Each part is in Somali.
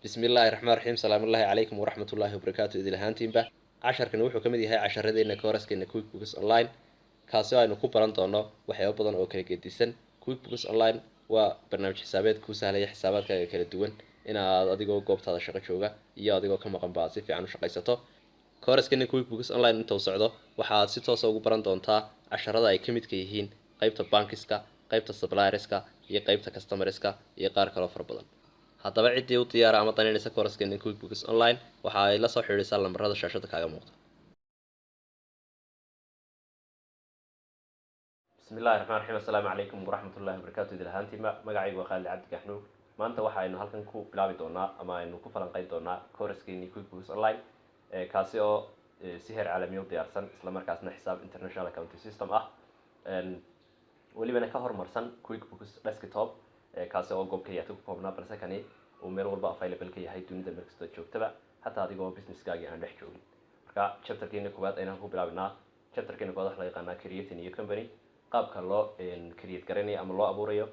Bismi illaahi raxmaan raxiim. Salaamullaahi calaykum waraxmatullaahi wabarakaatu. Idil ahaantiinba, casharkani wuxuu ka mid yahay casharadeenna course-keena QuickBooks Online, kaasi oo aynu ku baran doono waxyaabo badan oo kala gedisan. QuickBooks Online waa barnaamij xisaabeed kuu sahlaya xisaabaadkaaga kala duwan inaad adigoo goobtaada shaqo jooga iyo adigoo ka maqanba aad si fiican u shaqaysato. Course-keena QuickBooks Online inta uu socdo, waxaad si toosa ugu baran doontaa casharada ay ka midka yihiin qeybta bankiska, qeybta supplierska iyo qeybta customerska iyo qaar kaloo fara badan. Haddaba, ciddii u diyaara ama danaynaysa course-keena QuickBooks Online waxa ay la soo xidhiidhaysaa lambarada shaashada kaaga muuqda. Bismi illahi raxmaan raxiim. Assalaamu calaykum waraxmatullahi wabarakaatu. Idil ahaantiinba, magacaygu waa Khaalid Cabdi Gaxnuug. Maanta waxa aynu halkan ku bilaabi doonaa ama aynu ku falanqeyn doonaa course-keenii QuickBooks Online, kaasi oo si heer caalamiya u diyaarsan, isla markaasna xisaab international accounting system ah, welibana ka horumarsan QuickBooks Desktop, kaasi oo goob keliya ku koobnaa, balse kani uu meel walba available ka yahay dunida, meel kastoo joogtaba, hataa adigoo businesskaagii aan dhex joogin. Marka chapterkeena koowaad ayaan ku bilaabinaa. Chapterkeena koowaad waxa la yaqaanaa creating new company, qaabka loo create garanayo ama loo abuurayo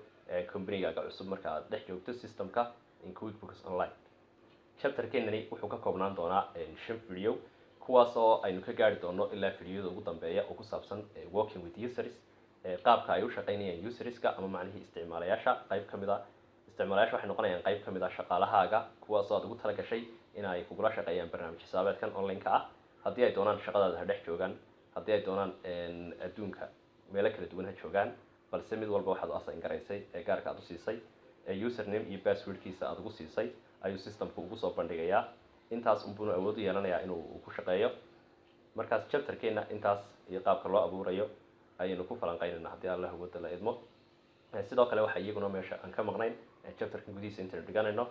companygaaga cusub marka aad dhex joogto systemka in QuickBooks Online. Chapterkeenani wuxuu ka koobnaan doonaa shan video, kuwaas oo aynu ka gaari doono ilaa videoda ugu dambeeya oo ku saabsan working with users, qaabka ay u shaqaynayaan userska ama macnihii isticmaalayaasha. Qayb ka mid a isticmaalayaasha waxay noqonayaan qayb ka mid a shaqaalahaaga, kuwaasoo aad ugu talagashay in ay kugula shaqeeyaan barnaamij xisaabeedkan online-ka ah. Haddii ay doonaan shaqadaada ha dhex joogaan, haddii ay doonaan adduunka meelo kala duwan ha joogaan, balse mid walba waxaad u assign garaysay ee gaarka aad u siisay ee username iyo passwordkiisa aad ugu siisay ayuu systemku ugu soo bandhigayaa. Intaas unbuuna awood u yeelanayaa inuu ku shaqeeyo. Markaas chapterkeena intaas iyo qaabka loo abuurayo ayaynu ku falanqeynayna, haddii Allah awooda la idmo. Sidoo kale waxaa iyaguna meesha aan ka maqnayn chapterkan gudihiisa intaynu dhiganayno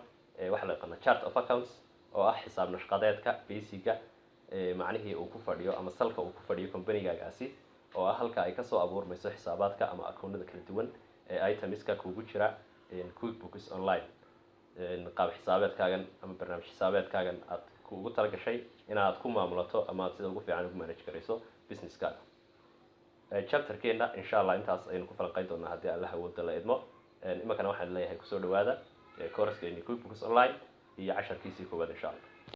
waxaa la yaqaana chart of accounts, oo ah xisaab nashqadeedka basiga, macnihii uu ku fadhiyo ama salka uu ku fadhiyo companygaagaasi, oo ah halka ay kasoo abuurmayso xisaabaadka ama akoonada kala duwan ee itemska kugu jira QuickBooks Online, qaab xisaabeedkaagan ama barnaamij xisaabeedkaagan aad ugu talagashay inaad ku maamulato ama aad sida ugu fiican ugu manage garayso businesskaaga. Chapterkeena insha Allah intaas ayaynu ku falanqeyn doonaa, haddii Allah awooda la idmo. Iminkana waxaan leeyahay kusoo dhawaada course-keeni QuickBooks Online iyo casharkiisii koowaad, insha Allah.